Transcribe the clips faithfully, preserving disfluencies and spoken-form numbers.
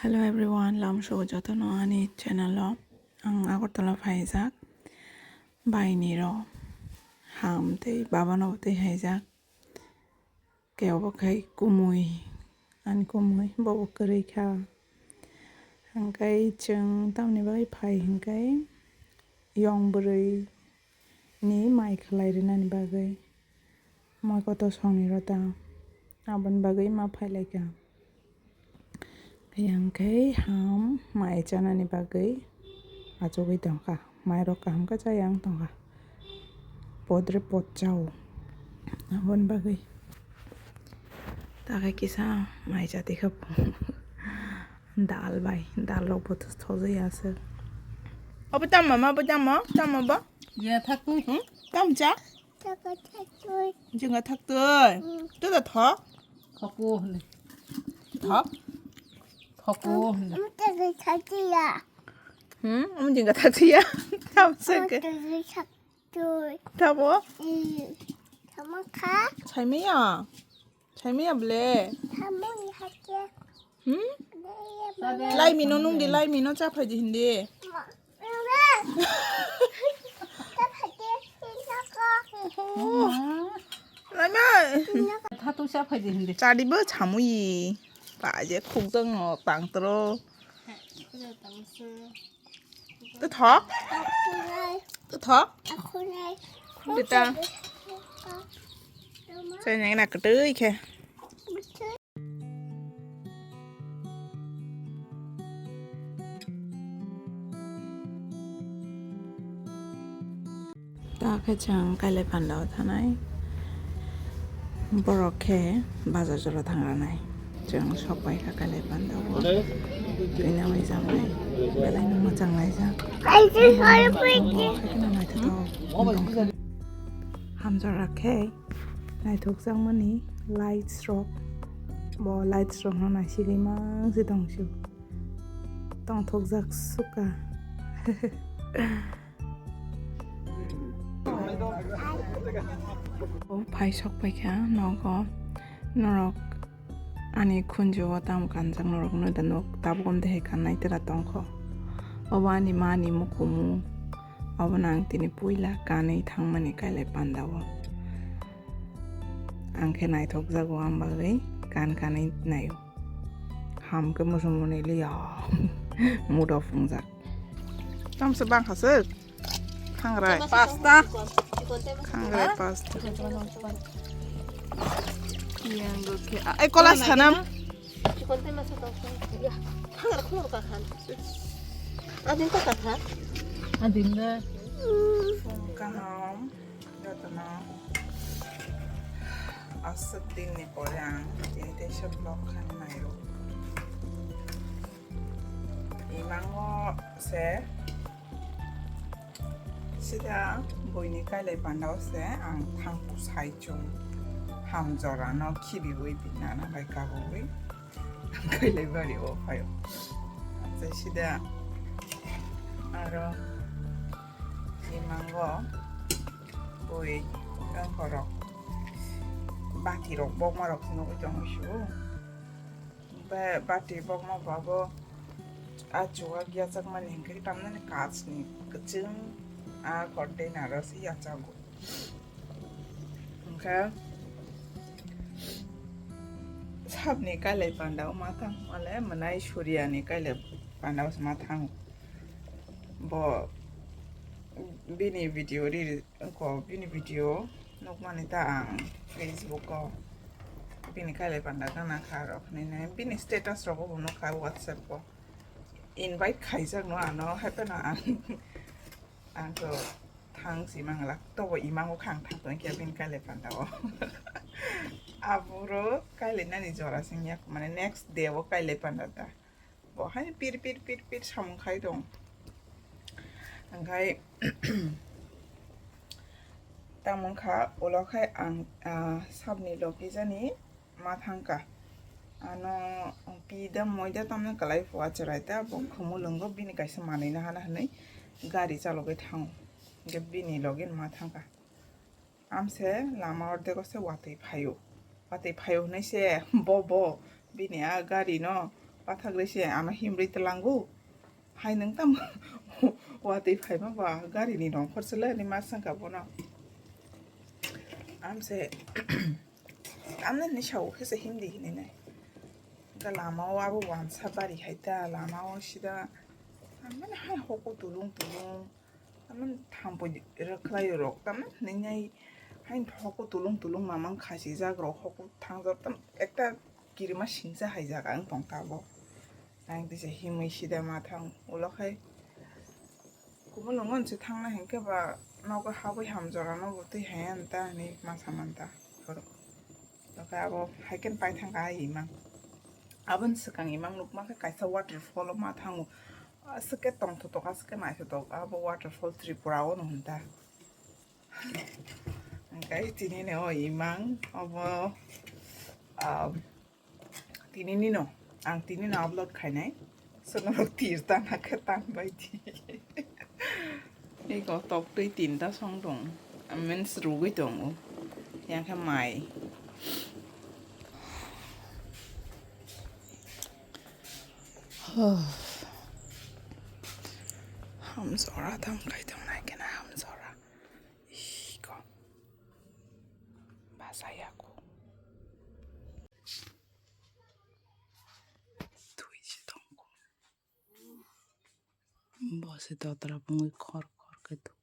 Hello everyone, lam sugo jotono ani channel o. Ang Agartala phaijak. Baini ro ham tei babano tei haijak. Ke obo khai kumui, ani kumui, bobo kwrwi kha. Hingkai chwng tamni bagwi phai hingkai yong bwrwi ni mai khlai rwnani bagwi moi kotor songni rw ta, aboni bagwi ma phai lai kha. Yang khe ham mai chanani bagwi achugwi tongkha. Mairok kaham khe chayang tongkha. Podre pod chao. Aboni bagwi. Takhe kisa mai chati kha. Dal bai. Dal rok bo thojai aswk. Obo tamo, ma bo tamo, tamo bo? Ya thak twi. Hmm? Tam cha? Thak twi. Jinga thak twi. Hmm. Tu da thok? Thok o hne. Thok? Thok o hne. Am ta ga thak ya. Hmm? Am jinga thak ya. Tam se ke. Am ta ga thak twi. Tamo? Hmm. Tamo kha? Chai maya. Chai maya ble. Tamo ni hake. Hmm? Lai mino nung di, lai mino cha phai di hindi. Lai ma. Thatu cha phai di hindi. Chadi bo chamui. Pa je khuk jang no tang tro. Tu thok? Tu thok? Beta. Chai nang na kwtwi khe. Ta khe chwng Kailai Panda o thanai. Borok khe bazar jora thang ranai. Chwng sok pai kha Kailai Panda o. Twi nangwi jamai. Belai no mwchang laijak. Borok khe no naithotok. Hamjora khe naithokjakmani lights rok. Bo lights rok no naisigwi mang se tong sio. Tongthokjak suka. O phai sok paikha nogo, norok ani khunju o tamo kanjak norok no da nok tabuk om de hai kannai tera tongkho. Obo ani ma ni mukumu, obo no ang tini puila kanwi thangmani Kailai Panda o. Ang khe naithokjago, ang bagwi kan kanwi naio. Ham khe muchung mwnwi liya. Mudo phungjak. Tamsa bangkha se. Khangrai pasta. Khangrai pasta. Yang go khe. Ai kola sanam. Khangrai khulur ka khan. Adin ka kha. Adin da. Kaham. Jotono aswk dinni pore ang tini teisa vlog khainai o. Imango se sida buini Kailai Panda o se ang thangku saichung hamjora no khibiwi binana bai kabui Kailai bari o phaio. Sida aro imango bui rongkorok bati rok bokma rok nugwi tongo su. Ba-, bati bokma babo a chuwak yachakmani hinkhe tamnani kachni kwchwng a container o se yachago. Hinkhe sabni Kailai Panda o ma thang male mwnai Surya ni Kailai Panda o se ma thang bo bini video ri ko bini video nukmani ta ang Facebook o bini Kailai Panda gana kha rok hinwi bini status rogo bo nukha WhatsApp o invite khaijak no ano hapheno ang ang to thang si mangla tobo imango khang thang tong khe bini Kailai Panda o aburo Kailai nani jora sing yak mane next day o Kailai Panda ta. Bo hai pir pir pir pir samung khai tong. Angkhai tamung kha ulo khai ang, ah, sabni logi jani ma thang kha. Ano pi da moi da tamna kalai phuwa cherai ta bo khumu lungo bini kaisa manwi na hana hwnwi gari chalogwi thango. Hingke bini logi ma thang kha. Amse lama ordego se watwi phaio. Watwi phaio hwnwi se bo, bo bini a gari no Pathak rwi se ano himrwi tlango. Hai nwng tamo watwi phaima ba gari ni nongkhor se le ni ma sangka bono. Amse tamne ni sao khe se himdi hinwi nai. Ga lama o abo wansa bari hai ta lama o sida. Amne hai hoko tulung tulung. Tamni thampui rwkhlai rok tamni hwnwi nai hain hoko tulung tulung mamang khasi jak rok hoko thangjak tam ekta kirima singsa hai jaga wng tong ta bo. Ang tisa himwi sida ma thang ulo khai kumulungo se thangna hinkhe ba nogo habwi hamjora no bo twi hai ani ta hinwi ma samanta. Tokhe abo haiken paithangkha imang. Aboni swkang imang nukmakhe kaisa waterfall o ma thango. Aswk khe tongthotok, aswk khe naithotok. Abo waterfall Tripura o no hwnta. Hwnkhe tinini o imang obo, um, tinini no. Ang tinino upload khainai. Sono tir tana khe tang bai di. Iko tok twi tinta song tong. Means rugwi tongo. Yang khe mai. Hamjora tam kai tong nai kena hamjora. Iko. Basaya ko. Thui si tong ko. Bo se dotra bungwi khor khor khe thu.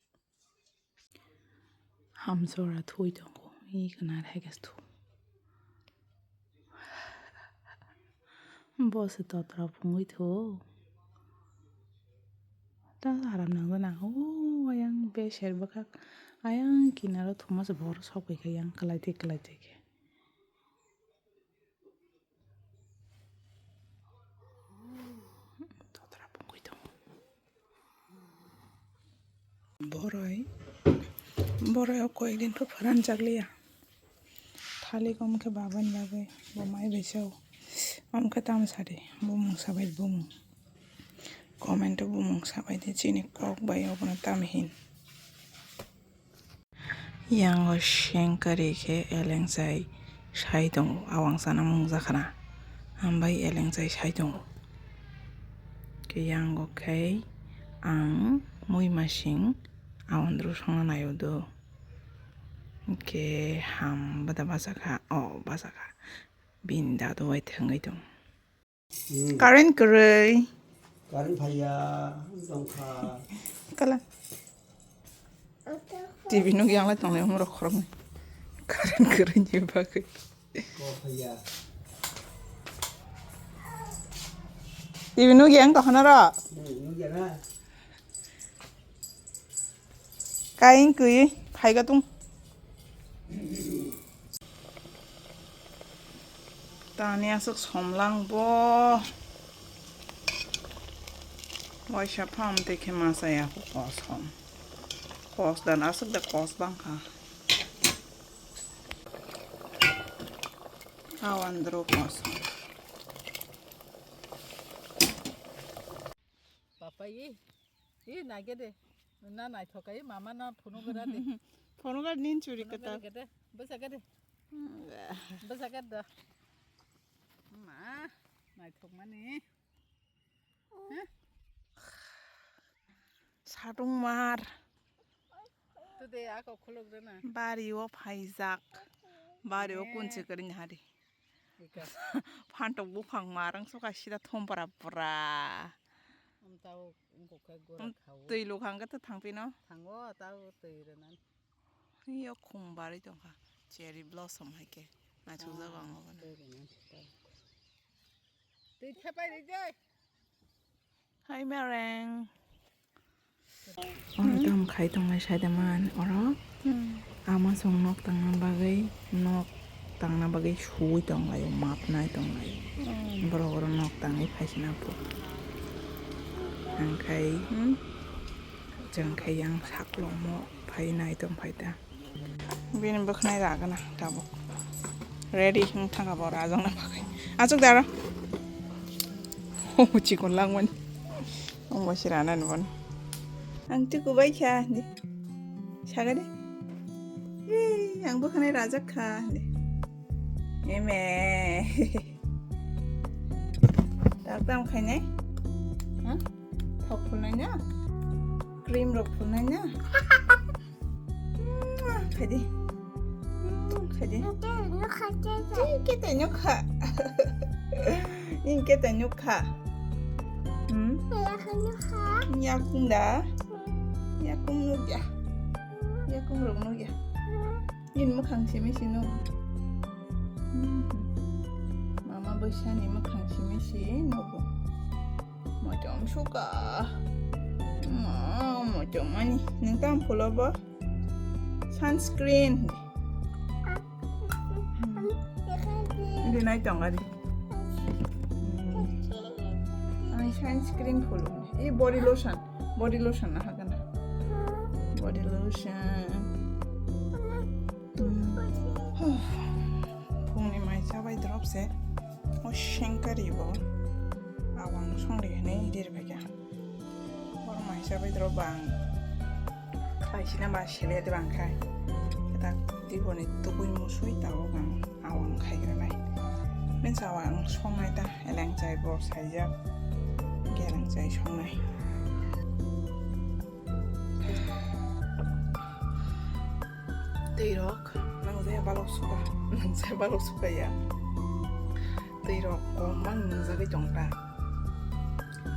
Hamsora thui tongo, i kwnar hai khe thu. Bo se dotra bungwi thu. Ta aram nang nang o ayang beser bwkhak ayang kinaro thuma se bor sok bai khe yang kwlai twi kwlai twi khe. Boroi, boroi o koyekdin pho pharan chakliya. Thalik om khe babani bagwi bo mai bai sao. Om khe tamo sadi, bumung sabai bumung. Comment o bumung sabai di chini kok bai obono tamo hin. Yango sengkari khe elengchai sai tongo, awang sana mungjakhana, hambai elengchai sai tongo. Khe yango khe ang muimasing awandru songna naio do. Khe ham bada bachakha, o bachakha, bini dadu bai thangwi tongo. Hmm. Current kwrwi. Current phaiya, wng tongkha. Kala. T V nugwi yanglai tonglai omo rok khoroknwi. Current kwrwini bagwi. Ko phaiya. T V nugwi yang tongkha na ro? Hmm, nugya na. Kain kwi phaiga tung. Tani aswk somlang bo. Waisa pham tei khe masa ya kos hom. Kos dan aswk da kos bang kha. Awan dro kos. Papa i, i naige de. Na naithok kai mama na phunuk gra de. Phunuk gra nin churi kata. Gra de. Bwsa ga de. Bwsa ga da. Ma, naithok mani. Satung mar. Tude ako khuluk rena. Bari o phaijak. Bari o kunchi kari nyahari. Phantok buphang marang suka sida thompra pura. Twi lukhang khe to thangpino. Thango tao twi rwnan. Yo khum barwi tongkha. Cherry blossom hai khe. Naithokjago ang obono. Twi rwnan tao. Twi thepai rwjai. Hai mereng. Oro tamo khai tongnai saidaman oro. Ama song nok tangna bagwi nok tangna bagwi suwi tonglaio, mapnai tonglaio. Borok oro nok tangwi phaisina pho. Ang khai, hmm, chwng khai yang saklomo phai nai tong phai ta. Bini bwkhnai ragana tabuk. Ready wng thangkha bo rajakna bagwi. Achuk daro. Oh, chikon langmani. Ang bo si rana ni bono. Ang tuku bai kha ni. Saga de. Yay, ang bwkhanai rajak kha ni. Eme. Ta Tam khainai? Ha? Thok phulnai na? Cream rok phulnai na? Khaidi. Khaidi. Ingke tei nukha. Ingke tei nukha. Hmm? Yakung da? Yakung nukya. Yakung rok nukya. Nini mwkhang simi si nuk. Hmm. Mama bwsani mwkhang simi si nugo. Motom suka. Ma, motom mani. Nwng tam phulo bo? Sunscreen. Hindi nai tong ari. Hmm. Ang sunscreen phulo. I body lotion. Body lotion na hagana. Body lotion. Phungni mai chabai drop se. O shengkari bo. Awang songri hwnwi dir bhekya. Hor mai chabai drop bang. Khlai sina ba sele de bang khai. Kata diboni tubui musui tabo bang. Awang khai granai. Min sa awang songnai ta eleng chai bo saijak. Geleng chai songnai. Twi rok nang jaya balok suka, nang jaya balok suka ya. Twi rok kok mang nang jagwi tong ta.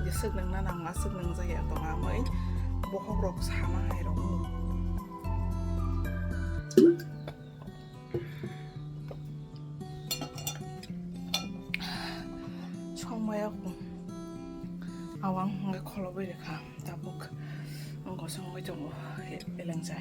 Je swk nang na nang ma swk nang jaya tong amai bohok rok sama hai rok. Songmaya kung. Awang hwnkhe kholobwi rwkha. Tabuk wngkha songwi tongo elengsa.